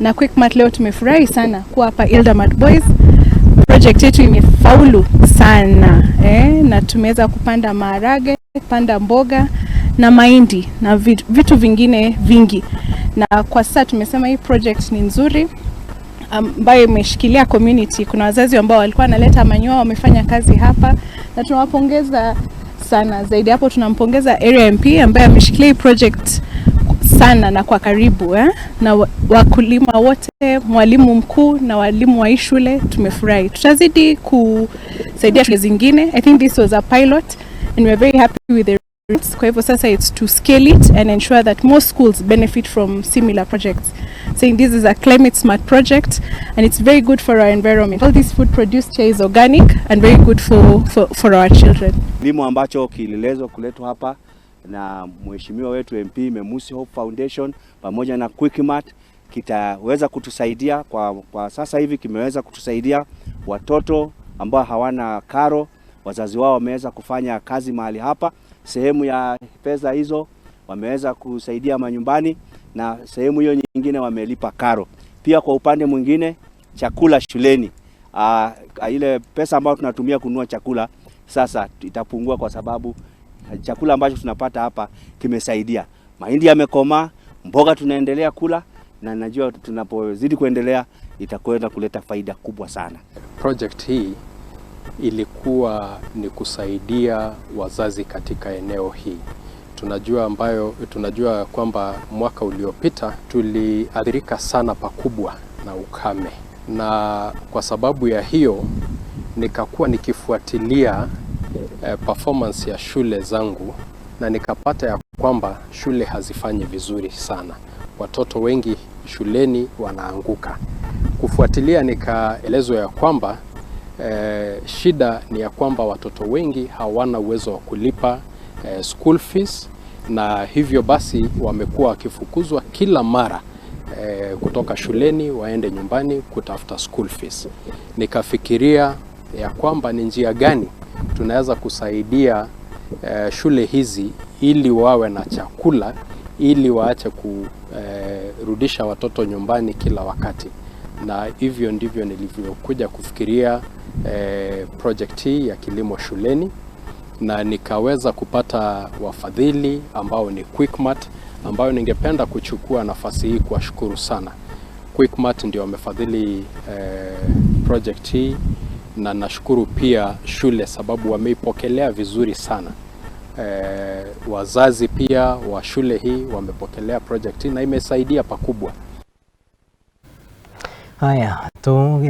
Na Quickmart leo tumefurahi sana kuwa hapa Ildamat Boys. Project yetu imefaulu sana na tumeweza kupanda maharage, kupanda mboga na mahindi na vitu vingine vingi, na kwa sasa tumesema hii project ni nzuri ambayo imeshikilia community. Kuna wazazi ambao walikuwa wanaleta manyoya, wamefanya kazi hapa na tunawapongeza sana. Zaidi hapo, tunampongeza area MP ambaye ameshikilia hii project sana na kwa karibu Na wakulima wote, mwalimu mkuu na walimu wa hii shule tumefurahi. Tutazidi kusaidia shule zingine. I think this was a pilot and we are very happy with the results. Kwa hivyo sasa it's to scale it and ensure that more schools benefit from similar projects. Saying this is a climate smart project and it's very good for our environment. All this food produced here is organic and very good for our children. Kilimo ambacho kilielezwa kuletwa hapa na mheshimiwa wetu MP Memusi Hope Foundation pamoja na Quickmart kitaweza kutusaidia kwa sasa hivi kimeweza kutusaidia watoto ambao hawana karo, wazazi wao wameweza kufanya kazi mahali hapa. Sehemu ya pesa hizo wameweza kusaidia manyumbani na sehemu hiyo nyingine wamelipa karo. Pia kwa upande mwingine chakula shuleni, ile pesa ambayo tunatumia kununua chakula sasa itapungua kwa sababu chakula ambacho tunapata hapa kimesaidia. Mahindi yamekomaa, mboga tunaendelea kula, na najua tunapozidi kuendelea itakwenda kuleta faida kubwa sana. Project hii ilikuwa ni kusaidia wazazi katika eneo hii. Tunajua kwamba mwaka uliopita tuliathirika sana pakubwa na ukame, na kwa sababu ya hiyo nikakuwa nikifuatilia performance ya shule zangu na nikapata ya kwamba shule hazifanyi vizuri sana, watoto wengi shuleni wanaanguka. Kufuatilia nikaelezwa ya kwamba shida ni ya kwamba watoto wengi hawana uwezo wa kulipa school fees, na hivyo basi wamekuwa wakifukuzwa kila mara kutoka shuleni waende nyumbani kutafuta school fees. Nikafikiria ya kwamba ni njia gani tunaweza kusaidia shule hizi ili wawe na chakula ili waache kurudisha watoto nyumbani kila wakati, na hivyo ndivyo nilivyokuja kufikiria project hii ya kilimo shuleni, na nikaweza kupata wafadhili ambao ni Quickmart, ambayo ningependa kuchukua nafasi hii kuwashukuru sana. Quickmart ndio wamefadhili project hii, na nashukuru pia shule sababu wameipokelea vizuri sana. Wazazi pia wa shule hii wamepokelea project hii na imesaidia pakubwa. Haya tu.